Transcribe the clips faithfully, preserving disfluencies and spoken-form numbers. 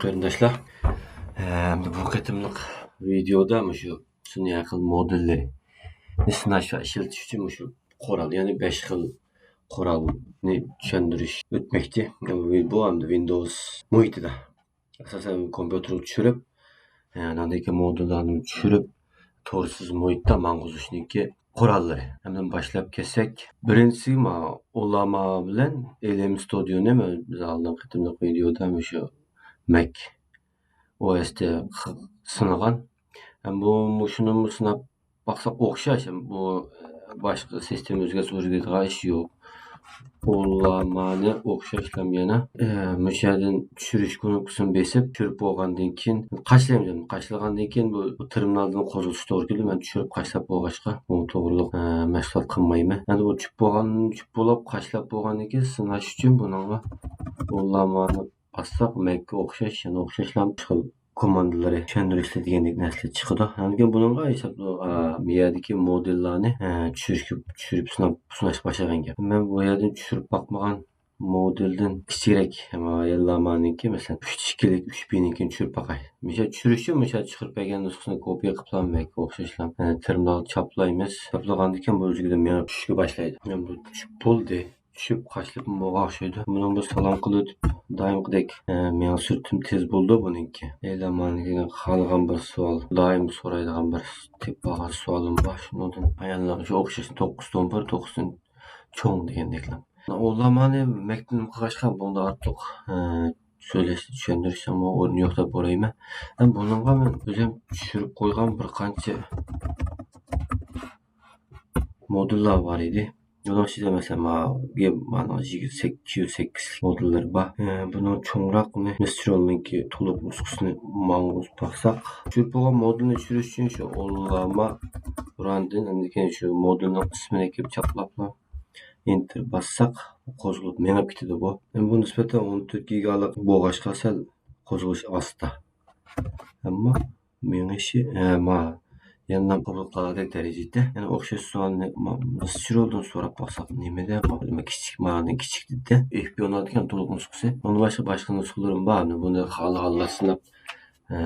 قېرىنداشلار، ئەمدى بۇ قېتىملىق ۋىدېئودا مۇشۇ سۈنئىي ئەقىل مودېللىرىنى سىناش ۋە ئىشلىتىش ئۈچۈن مۇشۇ قورال، يەنى بەش خىل قورالنى چۈشەندۈرۈش ئۆتمەكچى. بۇ ئەمدى ۋىندوۋس مۇھىتىدا. ئاساسەن كومپيۇتېرغا چۈشۈرۈپ، ئاندىن كېيىن مودېللارنى چۈشۈرۈپ، تورسىز مۇھىتتا ماڭغۇزۇشنىڭكى قوراللىرى. ئەمدى باشلاپ كەتسەك، بىرىنچىسى ما ئۇللاما بىلەن ئېلېم ستۇدىيونى مەن بىز ئالدىنقى قېتىملىق ۋىدېئودا مۇشۇ مەك ئو ئېس تى سىنىغان. ھەم بۇ مۇشۇنىمۇ سىناپ باقساق ئوخشاش. بۇ، ئە، باشقا سىستېما ئۆزگەرسە ئۆزگىرىدىغان ئىش يوق. ئۇللامانى ئوخشاشلا يەنە، ئە، مۇشۇ يەردىن چۈشۈرۈش كنوپكىسىنى بېسىپ، چۈشۈرۈپ بولغاندىن كېيىن قاچىلايمىز. قاچىلىغاندىن كېيىن بۇ تېرمىنالدىن قوزغىتىش توغرا كېلىدۇ. مەن چۈشۈرۈپ قاچىلاپ بولغاچقا، بۇ توغرىلىق، ئە، مەھسۇلات قىلمايمەن. ئەمدى بۇ چۈشۈپ بولغان، چۈشۈپ بولۇپ قاچىلاپ بولغاندىن كېيىن سىناش ئۈچۈن بۇنىڭغا ئۇللامانى باسساق، مەككە ئوخشاش، يەنە ئوخشاشلا خىل كوماندىلىرى، چۈشەندۈرۈشلەر دېگەندەك نەرسىلەر چىقىدۇ. ئاندىن كېيىن بۇنىڭغا ھېسابلا، ئا، بۇ يەردىكى مودېللارنى، ئە، چۈشۈرۈشكە، چۈشۈرۈپ سىناپ، سىناش باشلىغان گەپ. مەن بۇ يەردىن چۈشۈرۈپ باقمىغان مودېلدىن كىچىكرەك، ئەمما يەنىلا مانىڭكى، مەسىلەن، ئۈچ ئىككىلىك، ئۈچ بىنىڭكىنى چۈشۈرۈپ باقاي. مىسال چۈشۈرۈش ئۈچۈن مىسال چىقىرىپ بەرگەن نۇسخىسىنى كوپىيە قىلىپ مەككە ئوخشاشلا، ئە، تېرمىنالغا چاپلايمىز. چاپلىغاندىن كېيىن بۇ ئۆزلۈكىدىن مېڭىپ چۈشۈشكە باشلايدۇ. مەن بۇ چۈشۈپ بولدى. چۈشۈپ قاچىلىپ بولغان ئوخشايدۇ. بۇنىڭغا سالام قىلىۋېتىپ، دائىمقىدەك، ئە، مېڭە سۈرئىتىم تېز بولىدۇ بۇنىڭكى. ئەيلا مانىڭكى خالىغان بىر سوئال، دائىم سورايدىغان بىر تېپىپ بار سوئالىم بار. شۇنىڭدىن ئاياللار شۇ ئوخشاش توققۇزدىن بىر، توققۇزدىن چوڭ دېگەندەكلا. ئۇللامانى مەكتىنىم قىلغاچقا بۇندا ئارتۇق، ئە، سۆزلەش، چۈشەندۈرۈشنىڭمۇ ئورنى يوق دەپ ئويلايمەن. ھەم بۇنىڭغا مەن ئۆزۈم چۈشۈرۈپ قويغان بىر قانچە مودېللار بار ئىدى. بۇنىڭ ئىچىدە، مەسىلەن، ما-، گېم-، مانىڭ يىگىرمە سەككىز، يىگىرمە سەككىز مودېللىرى بار. ئە، بۇنىڭ چوڭراق، بۇنى مىسترولنىڭكى تولۇق نۇسخىسىنى ماڭغۇزۇپ باقساق، چۈشۈرۈپ بولغان مودېلنى چۈشۈرۈش ئۈچۈن شۇ ئۇللاما راندىن، ئاندىن كېيىن شۇ مودېلنىڭ ئىسمىنى كېلىپ چاپلاپلا، ئېنتېر باسساق، قوزغىلىپ مېڭىپ كېتىدۇ بۇ. ئەمما بۇ نىسبەتەن ئون تۆت گىگالىق بولغاچقا سەل قوزغىلىش ئاستا. ئەمما مېڭىشى، ئە، ما، يەنىلا قوبۇل قىلغۇدەك دەرىجىدە. يەنە ئوخشاش سوئالنى ما-، مىسترولدىن سوراپ باقساق نېمىدە؟ ما-، كىچىك، ماڭا كىچىك دېدى. ئېف بى ئون ئالتە ئىكەن تولۇق نۇسخىسى. ئۇنىڭ باشقا، باشقا نۇسخىلىرىم بار. بۇنى خالىغانلار سىناپ، ئە،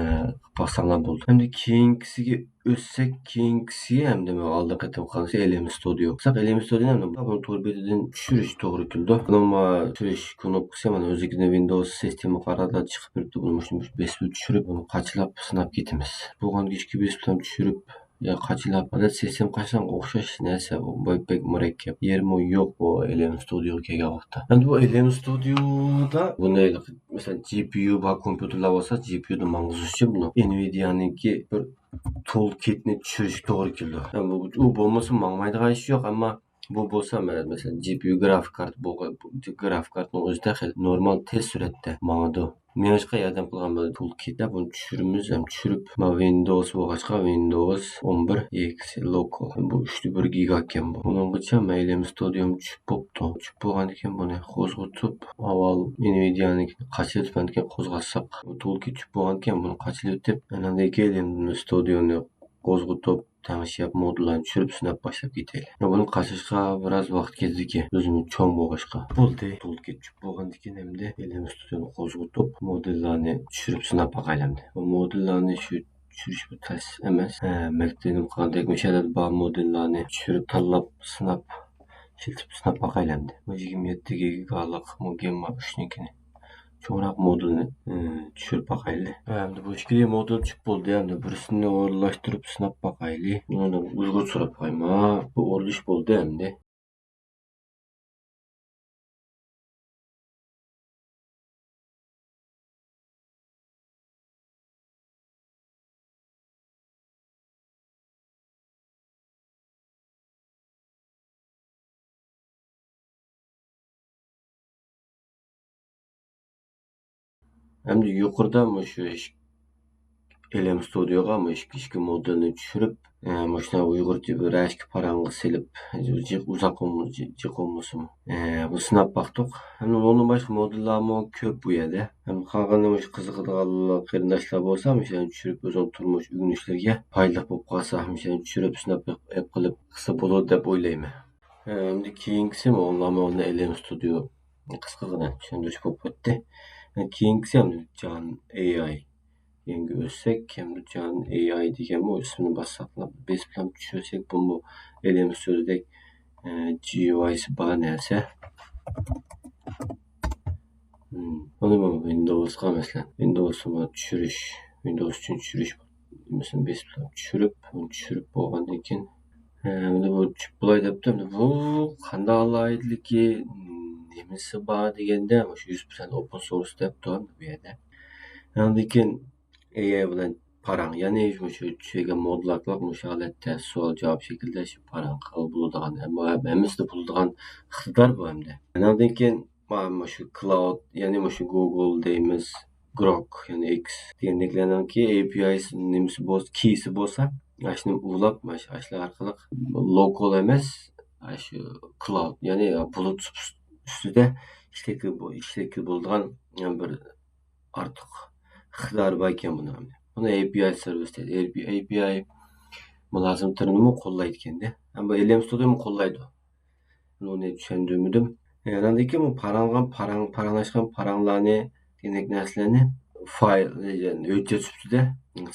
باقساڭلار بولدى. ئەمدى كېيىنكىسىگە ئۆتسەك، كېيىنكىسى ئەمدى مەن ئالدىنقى قېتىم قالسا ئېلېم ستۇدىيو. بولساق ئېلېم ستۇدىيونى ئەمدى بۇنىڭ تور بېتىدىن چۈشۈرۈش توغرا كېلىدۇ. بۇنىڭ ما-، چۈشۈرۈش كنوپكىسى مانا ئۆزلۈكىدىن ۋىندوۋس سىستېما قاراردا چىقىپ بېرىپتۇ. بۇنى مۇشۇنى بېسىپ چۈشۈرۈپ، بۇنى قاچىلاپ سىناپ كېتىمىز. بولغان كىچىككە بېسىپ چۈشۈرۈپ، يا قاچىلاپ، ئادەتتە سىستېما قاچىلىغانغا ئوخشاش نەرسە بۇ، بەك، بەك مۇرەككەپ. يېرىمۇ يوق بۇ ئېلېم ستۇدىيوغا كەلگەن ۋاقىتتا. ئەمدى بۇ ئېلېم ستۇدىيودا بۇنى، مەسىلەن، جى پى يۇ بار كومپيۇتېرلار بولسا، جى پى يۇدا ماڭغۇزۇش ئۈچۈن بۇنى ئېنۋىدىيانىڭكى بىر تول كىتنى چۈشۈرۈشكە توغرا كېلىدۇ. ئەمما بۇ، ئۇ بولمىسا ماڭمايدىغان ئىش يوق، ئەمما بۇ بولسا، مە-، مەسىلەن، جى پى يۇ گرافىك كارتا بولغان، گرافىك كارتىنىڭ ئۆزىدە خېلى نورمال تېز سۈرئەتتە ماڭىدۇ. مېڭىشقا ياردەم قىلغان بىر تول كىت. بۇنى چۈشۈرىمىز ھەم چۈشۈرۈپ، مانا ۋىندوۋس بولغاچقا، ۋىندوۋس ئون بىر ئېكس لوكال. بۇ ئۈچ تە بىر گىگا ئىكەن بۇ. بۇنىڭغىچە مەيلىم ستۇدىيوم چۈشۈپ بوپتۇ. چۈشۈپ بولغاندىن كېيىن بۇنى قوزغىتىپ، ئاۋۋال ئېنۋىدىيانىڭكىنى قاچىلىتىپ، ئاندىن كېيىن قوزغاتساق، بۇ تول كىت چۈشۈپ بولغاندىن كېيىن بۇنى قاچىلىۋېتىپ، ئاندىن كېيىن ستۇدىيونى قوزغىتىپ، تەڭشەپ، مودېللارنى چۈشۈرۈپ سىناپ باشلاپ كېتەيلى. بۇنى قاچىلاشقا بىراز ۋاقىت كېتىدىكەن، ئۆزىمۇ چوڭ بولغاچقا. بولدى. تول كىت چۈشۈپ بولغاندىن كېيىن ئەمدى ئېلېم ستۇدىيونى قوزغىتىپ، مودېللارنى چۈشۈرۈپ سىناپ باقايلى ئەمدى. بۇ مودېللارنى چۈشۈرۈش بۇ تەس ئەمەس. ھە، مەكتىۋىم قانداق مۇشۇ يەردە بار مودېللارنى چۈشۈرۈپ، تاللاپ، سىناپ، ئىشلىتىپ سىناپ باقايلى ئەمدى. بۇ يىگىرمە يەتتە گىگالىق مۇ گېمما ئۈچنىڭكىنى. چوڭراق مودېلنى، ئى، چۈشۈرۈپ باقايلى. ئەمدى بۇ ئىككىلا مودېل چۈشۈپ بولدى. ئەمدى بىرسىنى ئورۇنلاشتۇرۇپ سىناپ باقايلى. بۇنى ئۇيغۇر سوراپ قويما. بۇ ئورۇنلىشىپ بولدى ئەمدى. ئەمدى يۇقىرىدا مۇشۇ ئېلېم ستۇدىيوغا مۇشۇ ئىككى مودېلنى چۈشۈرۈپ، ئە، مۇشۇنداق ئۇيغۇرچە بىر رەشكە پاراڭغا سېلىپ، جىق ئۇزاق بولمىسۇن، جىق بولمىسۇن. ئە، بۇ سىناپ باقتۇق. ھەم ئۇنىڭدىن باشقا مودېللارمۇ كۆپ بۇ يەردە. ھەم قالغىنى مۇشۇ قىزىقىدىغان قېرىنداشلار بولسا، مۇشۇنى چۈشۈرۈپ ئۆزىنىڭ تۇرمۇش ئۆگىنىشلىرىگە پايدىلىق بولۇپ قالسا، مۇشۇنى چۈشۈرۈپ سىناپ ئېلىپ قېلىپ قىلسا بولىدۇ دەپ ئويلايمەن. ئەمدى كېيىنكىسى مۇ-، ئۇلارمۇ ئۇنى ئېلېم ستۇدىيو قىسقىغىنە چۈشەندۈرۈش بولۇپ ئۆتتى. كېيىنكىسى ھەم جان ئېي ئاي دېگەنگە ئۆتسەك، ھەم جان ئېي ئاي دېگەنمۇ ئىسمىنى باسساقلا، بېسىپلا چۈشۈرسەك، بۇمۇ ئېلېم ستۇدىيودەك جي يۇ ئايسى بار نەرسە. بۇنى ۋىندوۋسقا، مەسىلەن، ۋىندوۋسقا چۈشۈرۈش، ۋىندوۋس ئۈچۈن چۈشۈرۈش نېمىسىنى بېسىپ چۈشۈرۈپ، چۈشۈرۈپ بولغاندىن كېيىن، ئەمدى بۇ چۈشۈپ بولاي دەپتۇ. ئەمدى بۇ قانداق ئالاھىدىلىكى، نېمىسى بار دېگەندە، مۇشۇ يۈز پىرسەنت ئوپېن سورس دەپتۇ بۇ يەردە. ئاندىن كېيىن ئېي ئاي بىلەن پاراڭ، يەنى مۇشۇ چۈشۈرگەن مودېل ئارقىلىق مۇشۇ ھالەتتە سوئال جاۋاب شەكلىدە شۇ پاراڭ قىلغىلى بولىدىغان، ھەممە، ھەممىسىدە بولىدىغان ئىقتىدار بۇ ئەمدى. ئاندىن كېيىن مانا مۇشۇ كلاۋۇد، يەنى مۇشۇ گۇگل دەيمىز، گروك، يەنى ئېكس دېگەندەكلەرنىڭكى ئېي پى ئايسى نېمىسى بولسا، كىيسى بولسا، ئاشۇنى ئۇلاپ، مانا شۇ، ئاشۇلار ئارقىلىق لوكال ئەمەس، ئاشۇ كلاۋۇد، يەنى بۇلۇت ئۈستىدە ئىشلەتكىلى بو-، ئىشلەتكىلى بولىدىغان يەنە بىر ئارتۇق ئىقتىدارى بار ئىكەن بۇنىڭ. بۇنى ئېي پى ئاي سېرۋىس دەيدۇ. ئېي پى ئاي، ئېي پى ئاي مۇلازىمىتىنىمۇ قوللايدىكەن-دە. ھەم بۇ ئېلېم ستۇدىيومۇ قوللايدۇ. ئۇنى چۈشەندۈرمىدىم. ئاندىن كېيىن بۇ پاراڭغان، پاراڭ، پاراڭلاشقان پاراڭلارنى، دېگەندەك نەرسىلەرنى فايل، ھۆججەت سۈپىتىدە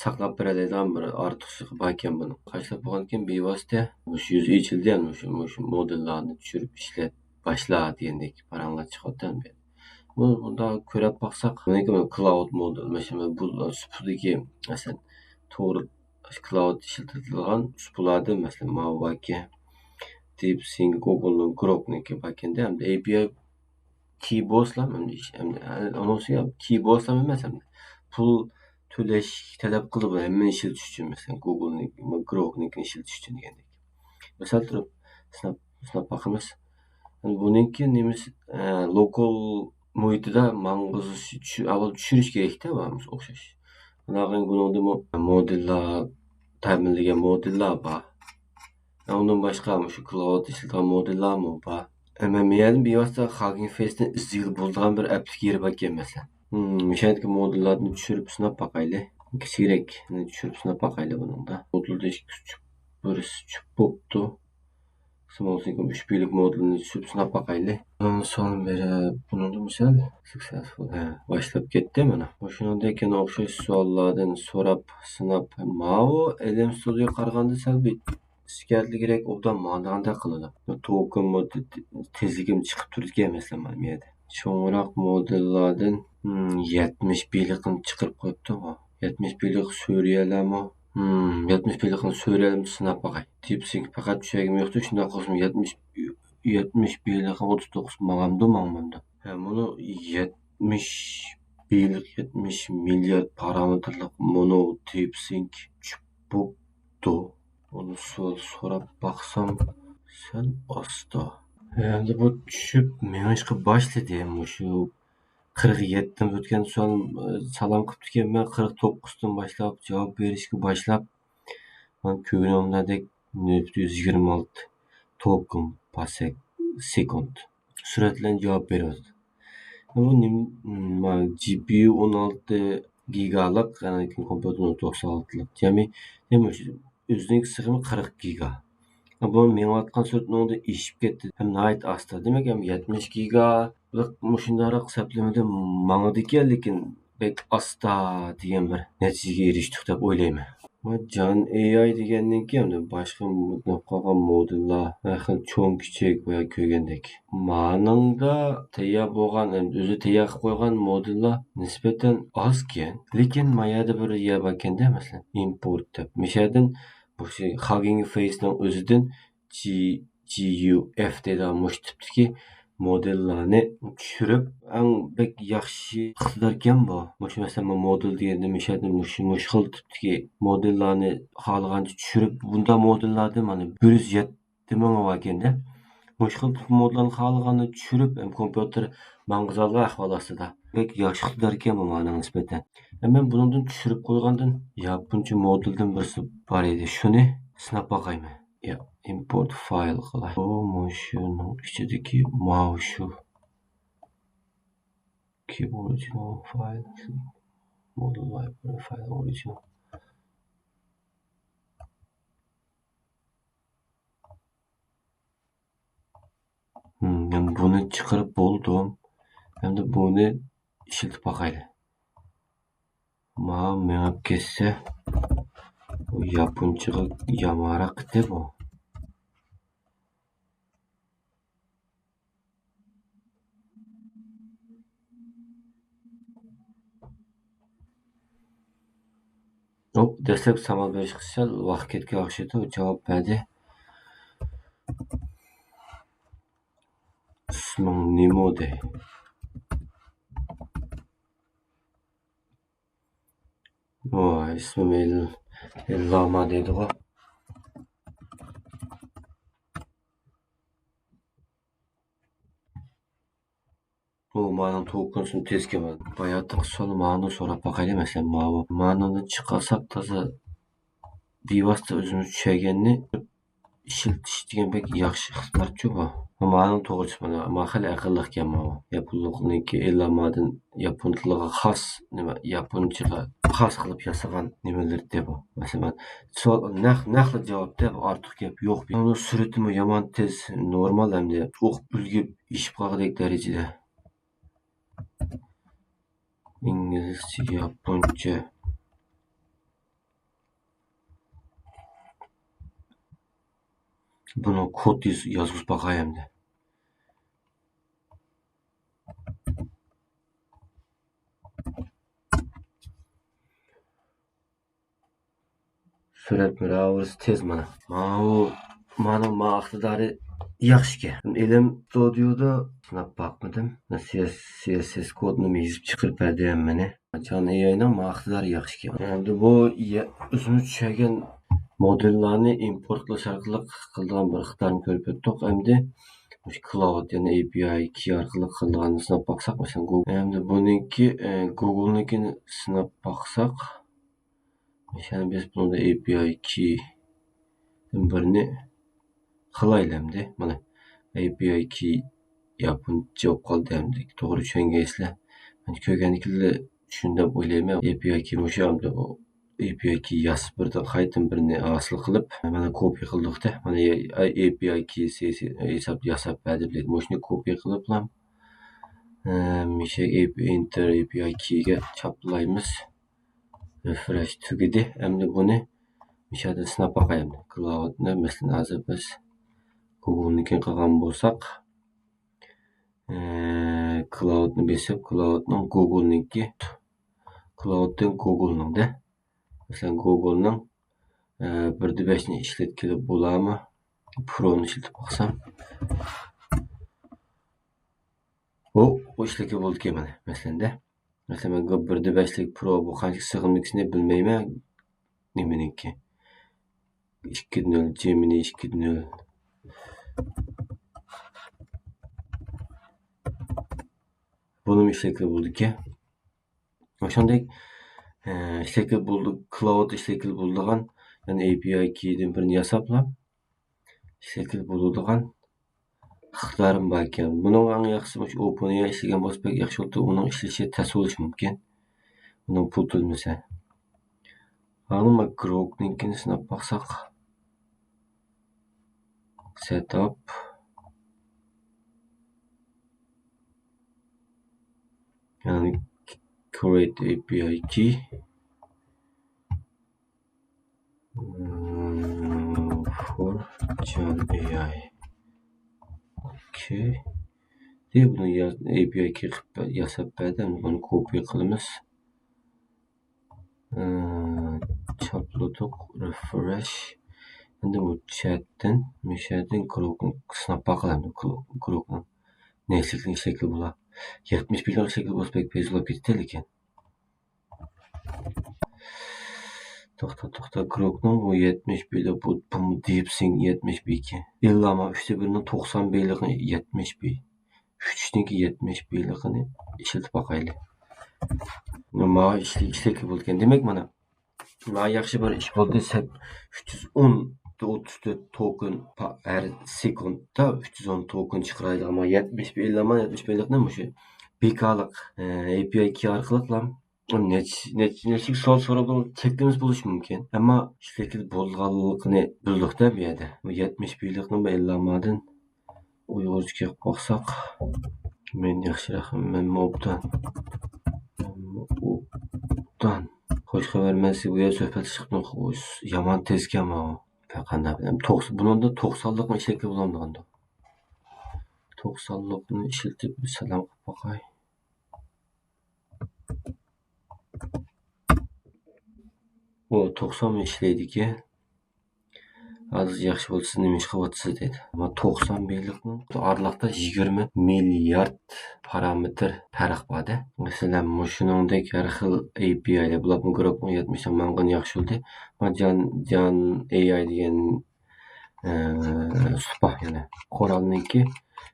ساقلاپ بېرەلەيدىغان بىر ئارتۇقچىلىقى باركەن بۇنىڭ. قاچىلاپ بولغاندىن كېيىن بىۋاسىتە مۇشۇ يۈز ئېچىلدى، يەنى مۇشۇ، مۇشۇ مودېللارنى چۈشۈرۈپ ئىشلەت باشلا دېگەندەك پاراڭلار چىقىۋاتىدۇ. بۇ، بۇنداق كۆرۈپ باقساق، مەنىكى كلاۋۇد مودېل، مەسىلەن، بۇ سۇپىدىكى، مەسىلەن، تور كلاۋۇد ئىشلىتىلىدىغان سۇپىلاردىن، مەسىلەن، ماۋۇ باركەن، دىپسىك، گۇگلنىڭ گروكنىڭكى باركەندە، ھەمدە ئېي پى ئاي كىي بولسىلا، ئەمدى ئىش، ئەمدى، ئۇنىڭ ئۈستىگە كىي بولسىلا ئەمەس، ئەمدى پۇل تۆلەش تەلەپ قىلىدۇ، ھەممىنى ئىشلىتىش ئۈچۈن، مەسىلەن، گۇگلنىڭ، گروكنىڭكىنى ئىشلىتىش ئۈچۈن دېگەندەك. مىسال تۇرۇپ سىناپ، سىناپ باقىمىز. بۇنىڭكى نېمىسى، ئە، لوكال مۇھىتىدا ماڭغۇزۇش، چۈ-، ئاۋۋال چۈشۈرۈش كېرەكتە، بارمىز ئوخشاش. ئۇنىڭدىن بۇنىڭدىمۇ مودېللار، تەمىنلىگەن مودېللار بار. ئۇنىڭدىن باشقا مۇشۇ كلاۋۇد ئىشلىتىدىغان مودېللارمۇ بار. ئەمما مەن يەنە بىۋاسىتە ھاگگىنگ فېيستىن ئىزدىگىلى بولىدىغان بىر ئەپلىكى يېرى باركەن، مەسىلەن. مۇشۇ يەردىكى مودېللاردىن چۈشۈرۈپ سىناپ باقايلى. كىچىكرەك چۈشۈرۈپ سىناپ باقايلى بۇنىڭدا. مودېلدا ئىككى چۈپ، بىرسى چۈپ بوپتۇ. سمول سىنكىم ئۈچ بىلىك مودېلىنى چۈشۈرۈپ سىناپ باقايلى. ئۇنىڭ سوئالىنى بېرىپ، بۇنىڭدا مىسال، سۇكسېسفۇل. ھە، باشلاپ كەتتى مانا. مۇشۇنىڭدەك يەنە ئوخشاش سوئاللاردىن سوراپ، سىناپ، ماۋۇ ئېلېم ستۇدىيوغا قارىغاندا سەل بىر ئىچكەردىلىكرەك ئوبدان ماڭىدىغاندەك قىلىدۇ. توكېن مودېل تېزلىكىم چىقىپ تۇرىدىكەن، مەسىلەن، مانا بۇ يەردە. چوڭراق مودېللاردىن، ھىم، يەتمىش بىلىقنى چىقىرىپ قويۇپتۇ. يەتمىش بىلىق سۈرىيەلەرمۇ؟ ھىم، يەتمىش بىلىقنى سۈرىيەلەرمۇ سىناپ باقاي. دىپسىك پەقەت چۈشەرگۈم يوقتۇ، شۇنداق قىلسىمۇ يەتمىش، يەتمىش بىلىقنى ئوتتۇز توققۇز ماڭامدۇ، ماڭمامدۇ؟ ھە، مۇنۇ يەتمىش بىلىق، يەتمىش مىليارد پارامېتىرلىق مۇنۇ دىپسىك چۈشۈپ بوپتۇ. بۇنى سوئال سوراپ باقسام، سەل ئاستا. ئەمدى بۇ چۈشۈپ مېڭىشقا باشلىدى. مۇشۇ قىرىق يەتتىن ئۆتكەن سوئال، سالام قىپتىكەنمەن، قىرىق توققۇزدىن باشلاپ جاۋاب بېرىشكە باشلاپ، مانا كۆرگىنىڭلاردەك نۆل پۈتۈن يۈز يىگىرمە ئالتە توكېن پار سېكۇنت سۈرئەت بىلەن جاۋاب بېرىۋاتىدۇ. بۇ نېمە، مانا جى پى يۇ ئون ئالتە گىگالىق، يەنى كومپيۇتېرنىڭ توقسان ئالتىلىق جەمئىي، دېمەك، ئۆزىنىڭ سىغىمى قىرىق گىگا. بۇ مېڭىۋاتقان سۈرئەت ئۇنىڭدىن ئېشىپ كەتتى. ھەم ناھايىتى ئاستا. دېمەك، ھەم يەتمىش گىگا مۇشۇنداقراق سەپلىمىدە ماڭىدىكەن، لېكىن بەك ئاستا دېگەن بىر نەتىجىگە ئېرىشتۇق دەپ ئويلايمەن. بۇ جان ئېي ئاي دېگەندىن كېيىن باشقا قالغان مودېللار ھەر خىل چوڭ، كىچىك، بايا كۆرگەندەك. مانىڭدا تەييار بولغان، ئۆزى تەييار قىلىپ قويغان مودېللار نىسبەتەن ئازكەن. لېكىن ما يەردە بىر يەر باركەندە، مەسىلەن، ئىمپورت دەپ. مۇشۇ يەردىن مۇشۇ ھاگگىنگ فېيسنىڭ ئۆزىدىن جى، جى يۇ ئېف دەيدىغان مۇشۇ تىپتىكى مودېللارنى چۈشۈرۈپ، ئەڭ بەك ياخشى ئىقتىداركەن بۇ. مۇشۇ مەسىلەن، مۇ مودېل دېگەندە مۇشۇ يەردىن مۇشۇ، مۇشۇ خىل تىپتىكى مودېللارنى خالىغانچە چۈشۈرۈپ، بۇنداق مودېللاردىن مانا بىر يۈز يەتتە مىڭى باركەندە. مۇشۇ خىل تىپ مودېللارنى خالىغاندا چۈشۈرۈپ، ھەم كومپيۇتېر ماڭغۇزالىغان ئەھۋال ئاستىدا. بەك ياخشى ئىقتىداركەن بۇ ماڭا نىسبەتەن. ھەم مەن بۇنىڭدىن چۈشۈرۈپ قويغاندىن ياپونچە مودېلدىن بىرسى بار ئىدى. شۇنى سىناپ باقايمەن. يا، ئىمپورت فايل قىلاي. بۇ مۇشۇنىڭ ئىچىدىكى ماۋۇ شۇ. Keep original file. Model library file original. ھىم، مەن بۇنى چىقىرىپ بولدۇم. ئەمدى بۇنى ئىشلىتىپ باقايلى. ماۋۇ مېڭىپ كەتسە، بۇ ياپونچىغا يامانراق كېتە بۇ. ھوپ، دەسلەپ سامال بېرىشكە سەل ۋاقىت كەتكەن ئوخشايدۇ، جاۋاب بەردى. ئىسمىڭ نېمە دەي؟ ۋاي، ئىسمىم ئىل-، ئىللاما دەيدىغۇ. ئۇ مانىڭ توكېنسىنى تېز كېمەن. باياتىنقى سوئال مانى سوراپ باقايلى، مەسىلەن، ماۋۇ. مانىنى چىقارساق تازا بىۋاسىتە ئۆزىمىز چۈشەنگەننى ئىشلىتىش دېگەن بەك ياخشى خىزمەتچۇ بۇ. مانىڭ توغرىسى مانا، ما خېلى ئەقىللىقكەن ماۋۇ. ياپونلۇقنىڭكى ئىللامادىن ياپون تىلىغا خاس، نېمە، ياپونچىغا خاس قىلىپ ياسىغان نېمىلىرى بۇ. مەسىلەن، سوئال نەق، نەقلا جاۋاب دەپ ئارتۇق گەپ يوق. ئۇنىڭ سۈرئىتىمۇ يامان تېز، نورمال ھەمدە ئوقۇپ ئۈلگۈپ ئېشىپ قالغۇدەك دەرىجىدە. ئىنگلىزچە، ياپونچە. بۇنىڭ كود ياز-، يازغۇزۇپ باقاي ئەمدى. سۈرئەت مۇراۋىرىسى تېز مانا. ماۋۇ، مانا ما ئىقتىدارى ياخشىكەن. ئىلىم ستۇدىيودا سىناپ باقمىدىم. سى ئېس، سى ئېس ئېس كودىنى يېزىپ چىقىرىپ بەردى ھەممىنى. جان ئېي ئاينىڭ ما ئىقتىدارى ياخشىكەن. ئەمدى بۇ يە-، ئۆزىمىز چۈشەنگەن مودېللارنى ئىمپورت قىلىش ئارقىلىق قىلىدىغان بىر ئىقتىدارنى كۆرۈپ ئۆتتۇق. ئەمدى مۇشۇ كلاۋۇد، يەنى ئېپىئاي كى ئارقىلىق قىلىدىغاننى سىناپ باقساق، مەسىلەن، گوگل. ئەمدى بۇنىڭكى، ئە، گوگلنىڭكىنى سىناپ باقساق، مەسىلەن، بىز بۇنىڭدا ئېپىئاي كىدىن بىرنى قىلايلى ئەمدى. مانا، ئېپىئاي كى ياپونچە بولۇپ قالدى ئەمدى. توغرا چۈشەنگەيسىلەر. مەن كۆرگەندىكىنى چۈشىنىدۇ دەپ ئويلايمەن. ئېپىئاي كى مۇشۇ ئەمدى ئۇ ئېپىئاي كى ياسىپ بىردىن قايتىدىن بىرنى ھاسىل قىلىپ، مانا كوپىي قىلدۇق-دە. مانا ئېپىئاي كى سى سى ھېساب ياساپ بەردى بىلەن. مۇشۇنى كوپىي قىلىپلا، ئە، مىشە ئېپ-، ئېنتېر ئېپىئاي كىگە چاپلايمىز. رېفرېش تۈگىدى. ئەمدى بۇنى مىشەدىن سىناپ باقايلى. كلاۋۇدنى، مەسىلەن، ھازىر بىز گوگلنىڭكىنى قىلغان بولساق، ئە، كلاۋۇدنى بېسىپ، كلاۋۇدنىڭ گوگلنىڭكى، كلاۋۇدتىن گوگلنىڭ دە. مەسىلەن، گوگلنىڭ، ئە، بىردە بەشنى ئىشلەتكىلى بولامۇ؟ پرونى ئىشلىتىپ باقسام. بۇ، بۇ ئىشلەتكىلى بولىدىكەن مانا، مەسىلەن دە. مەسىلەن، مەن بىردە بەشلىك پرو بۇ قانچە سىغىملىكىنى بىلمەيمەن. نېمىنىڭكى؟ ئىككى نۆل، جېمىنى ئىككى نۆل. بۇنىمۇ ئىشلەتكىلى بولىدىكەن. ئاشۇندەك، ئە، ئىشلەتكىلى بولىدۇ، كلاۋۇد ئىشلەتكىلى بولىدىغان، يەنى ئېپىئاي كىدىن بىرنى ياساپلا، ئىشلەتكىلى بولىدىغان ئىقتىدارىم بار ئىكەن. بۇنىڭ ئەڭ ياخشىسى مۇشۇ ئوپېن ئېئاي ئىشلىگەن بولسا بەك ياخشى بولاتتى. ئۇنىڭ ئىشلىشى تەس بولۇشى مۇمكىن. ئۇنىڭ پۇل تۆلىمىسە. ھازىر ما گروكنىڭكىنى سىناپ باقساق. سېتاپ. يەنى create A P I key. Hmm, for Gen A I. Okay. دەپ بۇنى يا-، A P I key قىلىپ ياساپ بەردى. بۇنى كوپىي قىلىمىز. ئى، چاپلىدۇق، رېفرېش. ئەمدى بۇ چەتتىن، مۇشەدىن گروكنى سىناپ باقىمىز. گرو-، گروكنىڭ نەچچىلىك شەكلى بولا. يەتمىش بىرلىك شەكلى بولسا بەك پەيزى بولۇپ كېتىدۇ لېكىن. توختا، توختا، گروكنىڭ بۇ يەتمىش بىرلىك، بۇ، بۇمۇ دېپسىڭ يەتمىش بىر ئىكەن. ئىللا ما ئۈچتە بىرنىڭ توقسان بىرلىكى يەتمىش بىر. ئۈچنىڭكى يەتمىش بىرلىكىنى ئىشلىتىپ باقايلى. ماۋۇ ئىشلىك، ئىشلىك بولىدىكەن. دېمەك، مانا، ماۋۇ ياخشى بىر ئىش بولدى. سەت-، ئۈچ يۈز ئون، ئوتتۇز تۆت توكېن پا-، ھەر سېكۇنتتا ئۈچ يۈز ئون توكېن چىقىرايدىغان. مانا يەتمىش بىر ئىللا مانا يەتمىش بىرلىكنى مۇشۇ بىكارلىق، ئە، A P I key ئارقىلىقلا نەچچە، نەچچە، نەچچە سوئال سوراپ چەكلىمىسى بولۇشى مۇمكىن. ئەمما ئىشلىك بولغانلىقىنى بىلدۇق-دە بۇ يەردە. بۇ يەتمىش بىرلىكنى بۇ ئىللامادىن ئۇيغۇرچە قىلىپ باقساق، مەن ياخشىراق، مەنمۇ ئوبدان. ئوبدان. خوش خەۋەر، مەن سىزگە بۇ يەردە سۆھبەتلىشىپ يامان تېزكەن ماۋۇ. پەقەت نەدە بىلەم. توقسان، بۇنىڭدا توقسانلىقنى ئىشلەتكىلى بولامدىغاندۇ؟ توقسانلىقنى ئىشلىتىپ بىر سالام قىلىپ باقاي. ئۇ توقسانمۇ ئىشلەيدىكەن. ھازىر ياخشى بولسا، نېمە ئىش قىلىۋاتىسىز دەيدۇ. ئەمما توقسان بىلىقنىڭ ئارىلىقتا يىگىرمە مىليارد پارامېتىر پەرق بار-دە. مەسىلەن، مۇشۇنىڭدەك ھەر خىل ئەي پىي ئايلار، بۇلارمۇ گروپنىڭ يەتمىشىدە ماڭغان ياخشى بولدى. ما جان، جان ئەي ئاي دېگەن، ئە، سۇپا يەنە قورالنىڭكى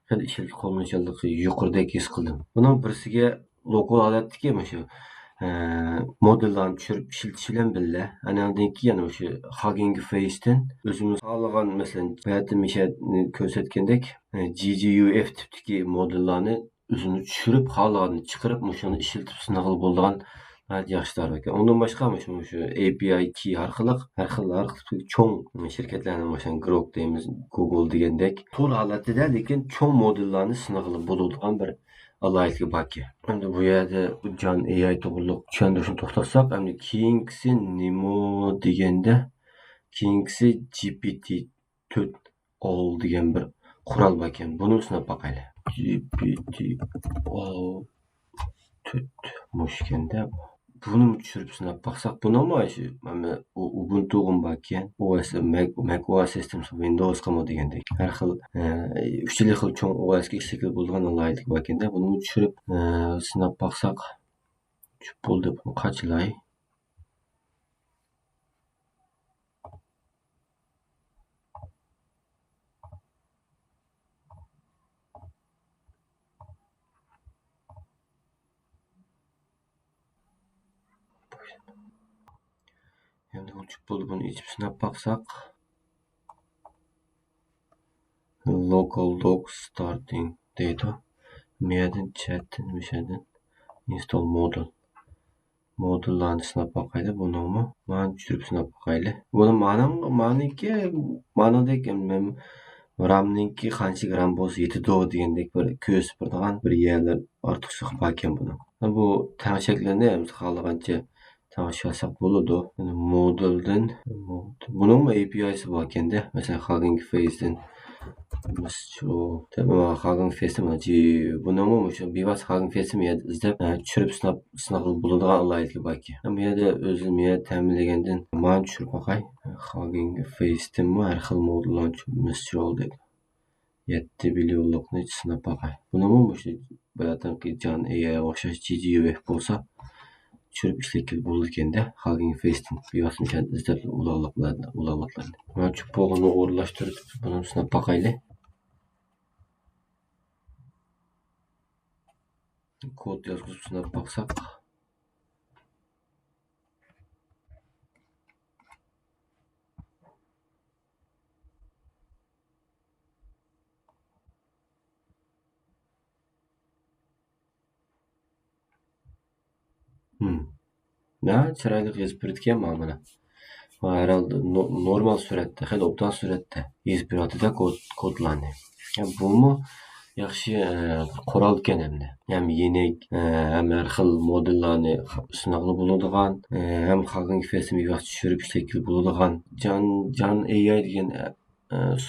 خېلى ئىشلىتىپ قوللىنىشچانلىقى يۇقىرىدەك ھېس قىلدىم. بۇنىڭ بىرسىگە لوكال ھالەتتىكى مۇشۇ، ئە، مودېللارنى چۈشۈرۈپ ئىشلىتىش بىلەن بىللە، ئاندىن كېيىن مۇشۇ ھاگىنگ فېيستىن ئۆزىمىز خالىغان، مەسىلەن، بەتى مىشەدنى كۆرسەتكەندەك، ئە، جى جى يۇ ئېف تىپتىكى مودېللارنى ئۆزىنى چۈشۈرۈپ، خالىغاننى چىقىرىپ، مۇشۇنى ئىشلىتىپ سىنىغىلى بولىدىغان ناھايىتى ياخشى تارىپ ئىكەن. ئۇندىن باشقا مۇشۇ، مۇشۇ ئەي پىي ئاي كى ئارقىلىق ھەر خىل، ھەر خىل چوڭ شىركەتلەرنىڭ، مەسىلەن، گروك دەيمىز، گۇگل دېگەندەك تور ھالەتتە، لېكىن چوڭ مودېللارنى سىنىغىلى بولىدىغان بىر ئالاھىدىلىكى باركەن. ئەمدى بۇ يەردە جان ئەي ئاي توغرۇلۇق چۈشەندۈرۈشنى توختاتساق، ئەمدى كېيىنكىسى نېمە دېگەندە، كېيىنكىسى جى پى تى تۆت ئول دېگەن بىر قورال باركەن. بۇنى سىناپ باقايلى. جى پى تى ئول تۆت مۇشۇكەندە. بۇنىمۇ چۈشۈرۈپ سىناپ باقساق، بۇنىڭمۇ شۇ، مانا، ئۇ ئۇبۇنتۇغىمۇ باركەن. ئو ئېس، مەك، مەك ئو ئېس سىستېمىسى، ۋىندوۋسقىمۇ دېگەندەك. ھەر خىل، ئە، ئۈچ خىل چوڭ ئو ئېسكە ئىشلىتىلگىلى بولىدىغان ئالاھىدىلىك باركەندە. بۇنىمۇ چۈشۈرۈپ، ئە، سىناپ باقساق، چۈپ بولدى. بۇنى قاچىلاي. ئەمدى ئۇچۇپ بولدى، بۇنى ئېچىپ سىناپ باقساق. Local dock starting دەيدۇ. مۇيەردىن چەتتىن، مۇشەدىن install model. مودېللارنى سىناپ باقايلى، بۇنىڭمۇ. مانا چۈشۈرۈپ سىناپ باقايلى. بۇنى مانىڭ، مانىڭكى، مانىدەك، مەن رامنىڭكى قانچىلىك رام بولسا يېتىدۇ دېگەندەك بىر كۆرسىتىپ بېرىدىغان بىر يەرلەر ئارتۇقچىلىق باركەن بۇنىڭ. بۇ تەڭشەكلەرنى ھەممىسى خالىغانچە تەڭشەپ ئالساق بولىدۇ. مودېلدىن، بۇنىڭمۇ ئەي پىي ئايسى باركەندە. مەسىلەن، خاگىنگ فېيستىن خاگىنگ فېيستىن بۇنىڭمۇ مۇشۇ بىۋاسىتە خاگىنگ فېيستىن ئىزدەپ، ئە، چۈشۈرۈپ سىناپ، سىناققا بولىدىغان ئالاھىدىلىكى باركەن. بۇ يەردە ئۆزى، بۇ يەردە تەمىنلىگەندىن مانا چۈشۈرۈپ باقاي. خاگىنگ فېيستىنمۇ ھەر خىل مودېللارنى چۈشۈرۈپ، مىسترول دەيدۇ. يەتتە بىليونلۇقنى سىناپ باقاي. بۇنىمۇ مۇشۇ باياتىنقى جان ئەي ئايغا ئوخشاش جى جى يۇ ئېف بولسا، چۈشۈرۈپ ئىشلەتكىلى بولىدىكەندە، خاگىنگ فېيستىن بىۋاسىتە ئىزدەپ ئۇلاغلىقلارنى، ئۇلاغلىقلارنى. مانا چۈشۈپ بولغىنىنى ئورۇنلاشتۇرۇپ، بۇنى سىناپ باقايلى. كود يازغۇزۇپ سىناپ باقساق. ھىم. ناھايىتى چىرايلىق يېزىپ بېرىدىكەن مانا. ھەرھالدا نو-، نورمال سۈرئەتتە، خېلى ئوبدان سۈرئەتتە يېزىپ بېرىۋاتىدۇ كود، كودلارنى. يا، بۇمۇ ياخشى، ئە، قورالكەن ئەمدى. ھەم يېنىك، ئە، ھەم ھەر خىل مودېللارنى سىناققا بولىدىغان، ئە، ھەم خاگىنگ فېيستىن بىۋاسىتە چۈشۈرۈپ ئىشلەتكىلى بولىدىغان. جان، جان ئەي ئاي دېگەن، ئە،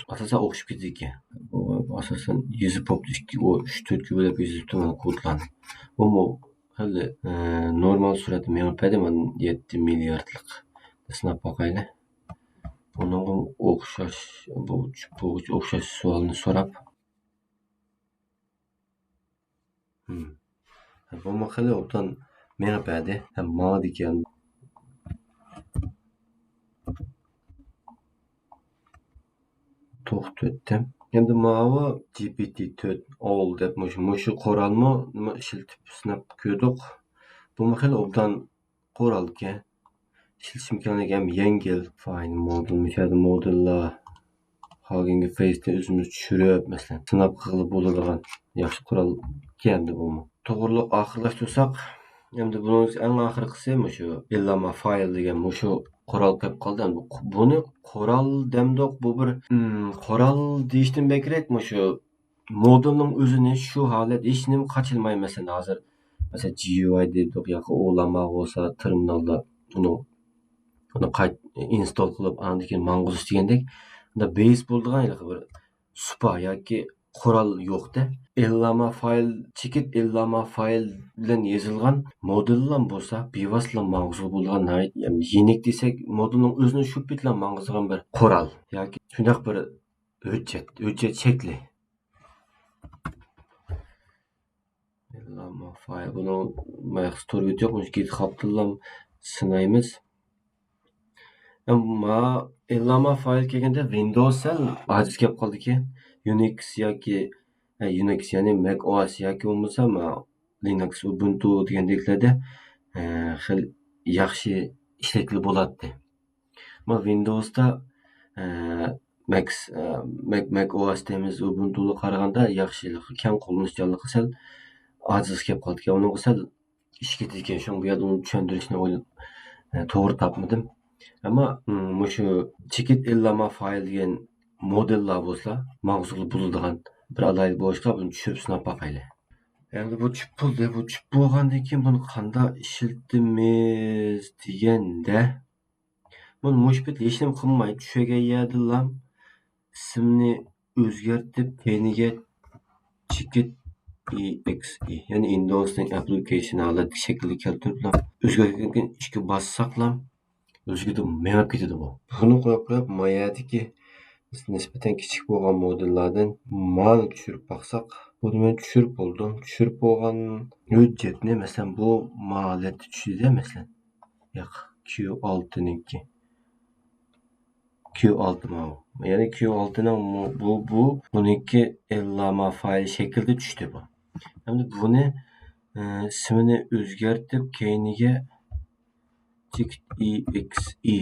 ئاساسەن ئوخشىشىپ كېتىدىكەن. ئاساسەن يېزىپ بوپتۇ، ئىككى، ئۇ ئۈچ، تۆتكە بۆلۈپ يېزىپتۇ مانا كودلارنى. بۇمۇ خېلى، ئە، نورمال سۈرئەتتە مېڭىپ بەردى، مانا يەتتە مىلياردلىق. سىناپ باقايلى. بۇنىڭغا ئوخشاش، بۇ، بۇ ئوخشاش سوئالنى سوراپ. ھىم. بۇمۇ خېلى ئوبدان مېڭىپ بەردى. ھەم ماڭىدىكەن. توختىتىپ ئۆتتۈم. ئەمدى ماۋۇ جى پى تى تۆت ئول دەپ مۇشۇ، مۇشۇ قورالمۇ نېمە ئىشلىتىپ سىناپ كۆردۇق. بۇمۇ خېلى ئوبدان قورالكەن. ئىشلىتىش ئىمكانىيىتى ھەم يەڭگىل. فاين مودېل، مۇشۇ يەردە مودېللار. خاگىنگ فېيستىن ئۆزىمىز چۈشۈرۈپ، مەسىلەن، سىناپ قىلغىلى بولىدىغان ياخشى قورالكەن ئەمدى بۇمۇ. توغرۇلۇق ئاخىرلاشتۇرساق، ئەمدى بۇنىڭ ئەڭ ئاخىرقىسى مۇشۇ ئىللاما فايل دېگەن مۇشۇ قورال قېلىپ قالدى. ئەمدى بۇنى قورال دەمدۇق، بۇ بىر، ئىم، قورال دېيىشتىن بەكرەك مۇشۇ مودېلنىڭ ئۆزىنى شۇ ھالەت، ھېچنېمە قاچىلىماي، مەسىلەن، ھازىر، مەسىلەن، جى يۇ ئاي دېدۇق ياكى ئۇلانما بولسا تېرمىنالدا ئۇنى، ئۇنى قايتا ئىنستول قىلىپ، ئاندىن كېيىن ماڭغۇزۇش دېگەندەك، بۇندا بېيس بولىدىغان ھېلىقى بىر سۇپا ياكى قورال يوق-دە. ئىللاما فايل، چېكىت ئىللاما فايل بىلەن يېزىلغان مودېللام بولسا، بىۋاسىتىلا ماڭغۇزغىلى بولىدىغان ناھايىتى، يەنى يېنىك دېسەك، مودېلنىڭ ئۆزىنى شۇ پېتىلا ماڭغۇزىدىغان بىر قورال ياكى شۇنداق بىر ھۆججەت، ھۆججەت شەكلى. ئىللاما فايل. بۇنىڭ مەخسۇس تور بېتى يوق، مۇشۇ گىتخابتىنلا سىنايمىز. ئەمما ئىللاما فايل كەلگەندە ۋىندوۋس سەل ئاجىز كەپ قالىدىكەن. يۇنىكس ياكى، ئە، يۇنىكس، يەنى مەك ئوئەس ياكى بولمىسا، ما، لىنۇكس، ئۇبۇنتۇ دېگەندەكلەردە، ئە، خېلى ياخشى ئىشلەتكىلى بولاتتى. ما ۋىندوۋستا، ئە، مەكس، ئە، مەك، مەك ئوئەس دەيمىز، ئۇبۇنتۇغا قارىغاندا ياخشىلىقى، كەڭ قوللىنىشچانلىقى سەل ئاجىز كەپ قالىدىكەن. ئۇنىڭغا سەل ئىش كېتىدىكەن. شۇڭا بۇ يەردە ئۇنى چۈشەندۈرۈشنى ئويلاپ، ئە، توغرا تاپمىدىم. ئەمما، ئم، مۇشۇ چېكىت ئىللاما فايل دېگەن مودېللار بولسا، ماڭغۇزغىلى بولىدىغان بىر ئالاھىدە بولۇشقا بۇنى چۈشۈرۈپ سىناپ باقايلى. ئەمدى بۇ چۈشۈپ بولدى. بۇ چۈشۈپ بولغاندىن كېيىن بۇنى قانداق ئىشلىتىمىز دېگەندە، بۇنى مۇشۇ پېتى ھېچنېمە قىلماي، چۈشۈرگەن يەردىنلا ئىسمىنى ئۆزگەرتىپ، كەينىگە چېكىت ئى ئېكس ئى، يەنى ئىندوۋسنىڭ ئەپلىكېيشىنى ھالەتتە شەكىلگە كەلتۈرۈپلا، ئۆزگەرتكەندىن كېيىن ئىككى باسساقلا، ئۆزگىرىپ مېڭىپ كېتىدۇ بۇ. بۇنى قويۇپ قويۇپ، ما يەردىكى نىسبەتەن كىچىك بولغان مودېللاردىن مانى چۈشۈرۈپ باقساق، بۇنى مەن چۈشۈرۈپ بولدۇم. چۈشۈرۈپ بولغان ھۆججەتنى، مەسىلەن، بۇ ما ھالەتتە چۈشتى-دە، مەسىلەن. ياق، كيۇ ئالتىنىڭكى. كيۇ ئالتە ماۋۇ. يەنى كيۇ ئالتىنىڭ مۇ-، بۇ، بۇ، بۇنىڭكى ئىللاما فايل شەكلىدە چۈشتى بۇ. ئەمدى بۇنى، ئە، ئىسمىنى ئۆزگەرتىپ، كەينىگە چېكىت ئى ئېكس ئى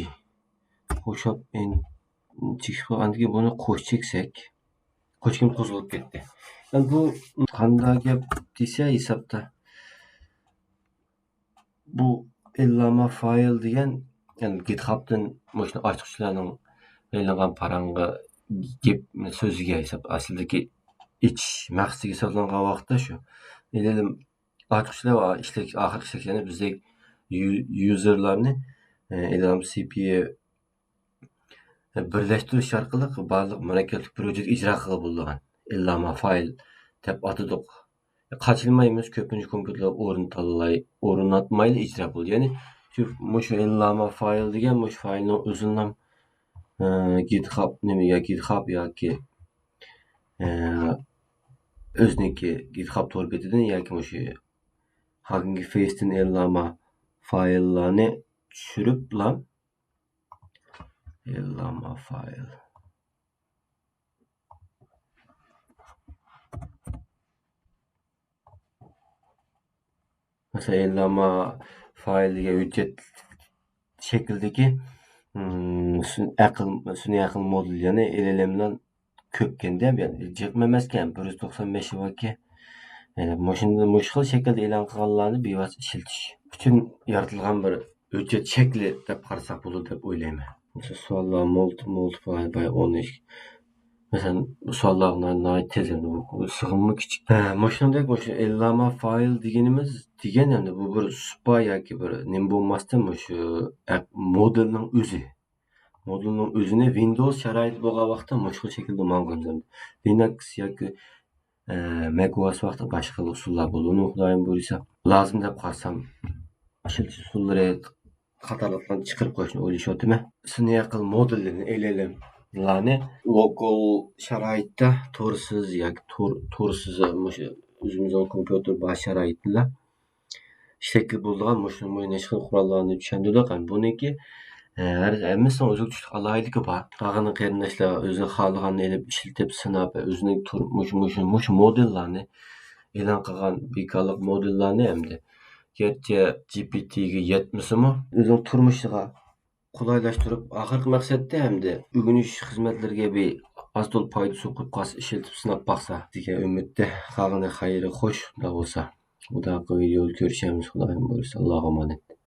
قوشۇپ، ئېن-، چېكىت قويغاندىن كېيىن بۇنى قوش چەكسەك، قوشكىن قوزغىلىپ كەتتى. يەنى بۇ قانداق گەپ دېسە ھېسابتا، بۇ ئىللاما فايل دېگەن، يەنى گىتخابتىن مۇشۇ ئاچقۇچلارنىڭ ئېلىنغان پاراڭغا گەپ سۆزىگە ھېساب، ئەسلىدىكى ئېچىش مەقسىتىگە سېلىنغان ۋاقىتتا شۇ. ئېلىم ئاچقۇچلار ۋە ئىشلەك-، ئاخىرقى ئىشلەكچىلەرنى بىزدەك يۇ-، يۇزېرلارنى، ئە، ئېلىم سى پى يۇ بىرلەشتۈرۈش ئارقىلىق بارلىق مۇرەككەپلىك بىر ھۆججەت ئىجرا قىلغىلى بولىدىغان ئىللاما فايل دەپ ئاتىدۇق. قاچىلىمايمىز، كۆپىنچە كومپيۇتېرلار ئورنىتالاي-، ئورناتمايلا ئىجرا بولىدۇ. يەنى شۇ، مۇشۇ ئىللاما فايل دېگەن مۇشۇ فايلنىڭ ئۆزىنىڭ، ئە، گىتخاب نېمە يا گىتخاب ياكى، ئە، ئۆزىنىڭكى گىتخاب تور بېتىدىن ياكى مۇشۇ ھاگىنگى فېيستىن ئىللاما فايللارنى چۈشۈرۈپلا، ئىللاما فايل. مەسىلەن، ئىللاما فايل دېگەن ھۆججەت شەكلىدىكى، ئىم، سۈن-، ئەقىل، سۈنئىي ئەقىل مودېلى، يەنى ئېل ئېل ئېم بىلەن كۆپكەندە، يەنى جىق ئەمەسكەن، بىر يۈز توقسان بەش باركەن. يەنى مۇشۇنداق، مۇشۇ خىل شەكىلدە ئېلان قىلغانلارنى بىۋاسىتە ئىشلىتىش ئۈچۈن يارىتىلغان بىر ھۆججەت شەكلى دەپ قارىساق بولىدۇ دەپ ئويلايمەن. مۇشۇ سوئاللار مۇلتىپىل، مۇلتىپىل باي ئون ئىككى. مەسىلەن، بۇ سوئاللار ناھايىتى تېز، ئەمدى بۇ سىغىممۇ كىچىك. ھە، مۇشۇنىڭدەك مۇشۇ ئىللاما فايل دېگىنىمىز، دېگەن ئەمدى بۇ بىر سۇپا ياكى بىر نېمە بولماستىن، مۇشۇ ئەپ-، مودېلنىڭ ئۆزى. مودېلنىڭ ئۆزىنى ۋىندوۋس شارائىتى بولغان ۋاقىتتا مۇشۇ خىل شەكىلدە ماڭغۇزىمىز. لىنۇكس ياكى، ئە، مەك ئوئەس ۋاقتىدا باشقا خىل ئۇسۇللار بولىدۇ. ئۇنى خۇدايىم بۇيرۇسا، لازىم دەپ قارىسام، ئىشلىتىش ئۇسۇللىرى قاتارلىقلارنى چىقىرىپ قويۇشنى ئويلىشىۋاتىمەن. سۈنئىي ئەقىل مودېللىرىنى، ئېل ئېل ئېملارنى لوكال شارائىتتا تورسىز ياكى تور، تورسىز، مۇشۇ ئۆزىمىزنىڭ كومپيۇتېر بار شارائىتىدا ئىشلەتكىلى بولىدىغان مۇشۇ، مۇشۇ نەچچە خىل قوراللارنى چۈشەندۈردۇق. يەنى بۇنىڭكى، ئە، ھەر، ھەممىسىنىڭ ئۆزىگە تۇشلۇق ئالاھىدىلىكى بار. قالغان قېرىنداشلار ئۆزى خالىغاننى ئېلىپ ئىشلىتىپ، سىناپ، ئۆزىنىڭ تۇر-، مۇشۇ، مۇشۇ، مۇشۇ مودېللارنى، ئېلان قىلغان بىكارلىق مودېللارنى ئەمدى گەرچە جى پى تىگە يەتمىسىمۇ، ئۆزىنىڭ تۇرمۇشىغا قولايلاشتۇرۇپ، ئاخىرقى مەقسەتتە ئەمدى ئۆگىنىش خىزمەتلىرىگە بىر ئاز تولا پايدىسى بولۇپ قالسا، ئىشلىتىپ سىناپ باقسا دېگەن ئۈمىدتە. قالغىنى خەيرى خوش، ئۇنداق بولسا. مۇداقى ۋىدېئودا كۆرۈشەرمىز، خۇدايىم بۇيرۇسا. ئاللاغا ئامانەت.